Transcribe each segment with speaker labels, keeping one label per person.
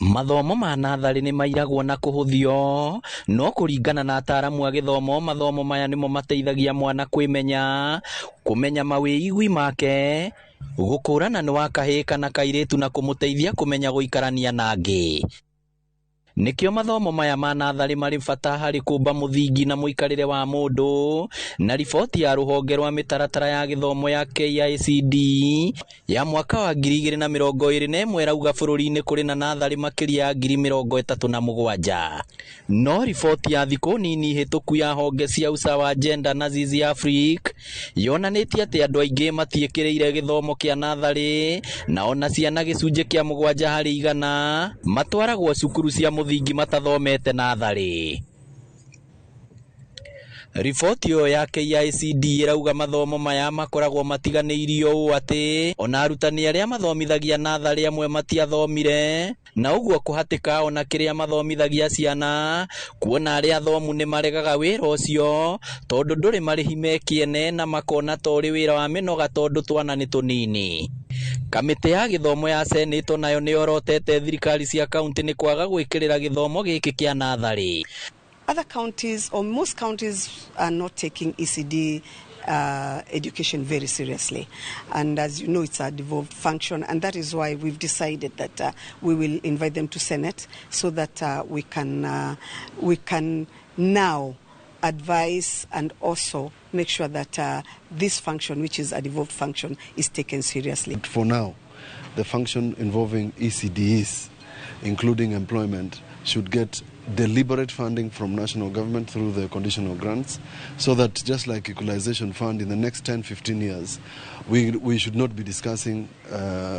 Speaker 1: Mathomo ma natharĩ nĩ mairagwo na kũhũthio, no kũringana na ataaramu a gĩthomo, mathomo maya nĩmo mateithagia mwana kwĩmenya, kũmenya mawĩigwi make, gũkũrana nĩ wa kahĩĩ kana kairĩtu na kũmũteithia kũmenya gũikarania na angĩ. Nĩkĩo mathomo maya ma natharĩ marĩ bata harĩ kũmba mũthingi na mũikarĩre wa mũndũ. Na riboti ya rũhonge rwa mĩtaratara ya gĩthomo ya KICD ya mwaka wa 2021 ĩrauga bũrũri-inĩ kũrĩ na natharĩ makĩria ya 37,000. No riboti ya thikũ nini hĩtũku ya honge cia Usawa Gender na Zizi Afrique yonanĩtie atĩ andũ aingĩ matiĩkĩrĩire gĩthomo kĩa natharĩ, na ona ciana 7% matwaragwo cukuru cia mũthingi matathomete natharĩ. Riboti ĩyo ya KICD ĩrauga mathomo maya makoragwo matiganĩirio ũũ atĩ ona arutani arĩa mathomithagia natharĩ amwe matiathomire, na ũguo kũhatĩka ona kĩrĩa mathomithagia ciana, kuona arĩa athomu nĩ maregaga wĩra ũcio tondũ ndũrĩ marĩhi me kĩene na makona ta ũrĩ wĩra wa mĩnoga tondũ twana nĩ tũnini. Kamĩtĩ ya gĩthomo ya Senate nayo nĩ yorotete thirikari cia kaunti nĩ kwaga gwĩkĩrĩra gĩthomo gĩkĩ kĩa natharĩ.
Speaker 2: Other counties, or most counties, are not taking ECD education very seriously. And as you know, it's a devolved function, and that is why we've decided that we will invite them to Senate so that we can now advise and also make sure that this function, which is a devolved function, is taken seriously.
Speaker 3: For now, the function involving ECDs, including employment, should get deliberate funding from national government through the conditional grants, so that just like equalization fund, in the next 10-15 years, we should not be discussing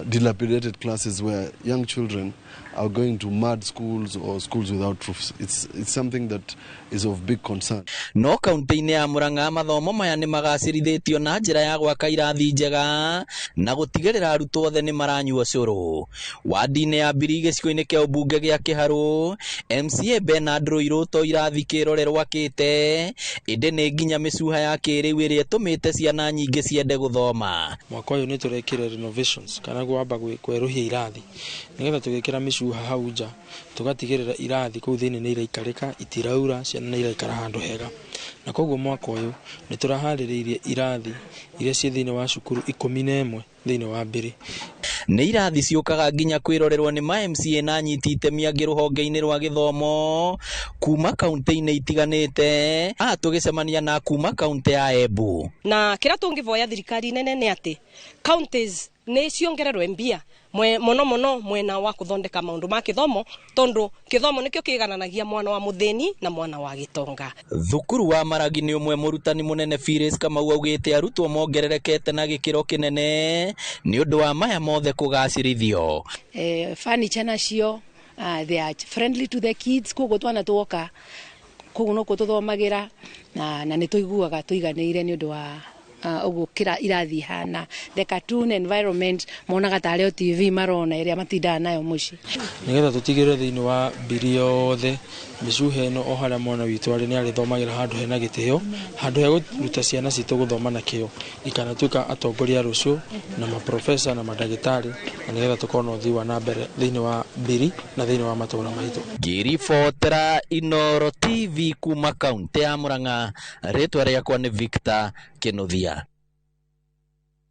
Speaker 3: dilapidated classes where young children are going to mad schools or schools without roofs. It's something that is of big concern.
Speaker 1: No kaunti-inĩ ya Murang'a mathomo maya nĩ magacĩrithĩtio na njĩra ya gwaka irathi njega na gũtigĩrĩra arutwo othe nĩ maranyua cũrũ. Wadi-inĩ ya Mbiri gĩcigo-inĩ kĩa ũmbunge gĩa Kĩharũ, MCA Bernard Ruiru to irathi kĩrorerwo akĩte, ĩndĩ nĩ nginya mĩcuha ya kĩrĩu ĩrĩa ĩtũmĩte ciana nyingĩ ciende gũthoma.
Speaker 4: Mwaka ũyũ nĩ tũrekire renovations kana kwamba kwerũhia irathi nĩgetha tũgĩkĩra mĩcuha hau nja tũgatigĩrĩra irathi kũu thĩinĩ nĩ iraikarĩka, itiraura, ciana nĩ iraikara handũ hega. Na koguo mwaka ũyũ nĩ tũraharĩrĩirie irathi iria ciĩ thĩinĩ wa cukuru 11 thĩinĩ wa Mbiri.
Speaker 1: Nĩ irathi ciũkaga nginya kwĩrorerwo nĩ ma MCA na anyiti itemi angĩ rũhonge-inĩ rwa gĩthomo kuma kaunti-inĩ itiganĩte. Haha tũgĩcemania na kuma kaunti ya Embu.
Speaker 5: Na kĩrĩa tũngĩvoya thirikari nene nĩ atĩ counties nĩ ciongererwe mbia mũno mũno mwena wa kũthondeka maũndũ ma kĩthomo, tondũ kĩthomo nĩkĩo kĩigananagia mwana wa mũthĩni na mwana wa gĩtonga.
Speaker 1: Thukuru wa Maragi nĩ ũmwe mũrutani mũnene Phyllis Kamau augĩte arutwo mongererekete na gĩkĩro kĩnene nĩ ũndũ wa maya mothe kũgacĩrithio.
Speaker 6: Furniture nacio they are friendly to the kids, koguo twana tuoka koguo no tũthomagira na nĩ tũiguaga tũiganĩire nĩ ũndũ wa ũguo kĩra irathi hana the cartoon environment monaga tarĩ o TV marona ĩrĩa matindaga nayo mũciĩ.
Speaker 4: Nĩgetha tũtigĩrĩre thĩinĩ wa Mbiri yothe mĩcuha ĩno o harĩa mwana witũ arĩ nĩ arĩthomagĩra handũ hena gĩtĩo, handũ he kũruta ciana citũ gũthoma na kĩo, ikanatuĩka atongoria rũciũ na maprofesa na mandagĩtarĩ, na nĩgetha tũkorwo na ũthii wa na mbere thĩinĩ wa Mbiri na thĩinĩ wa matũũra maitũ.
Speaker 1: Ngĩribotera Inooro TV kuma kaunti ya Murang'a, rĩtwa rĩakwa nĩ Victor Kĩnuthia.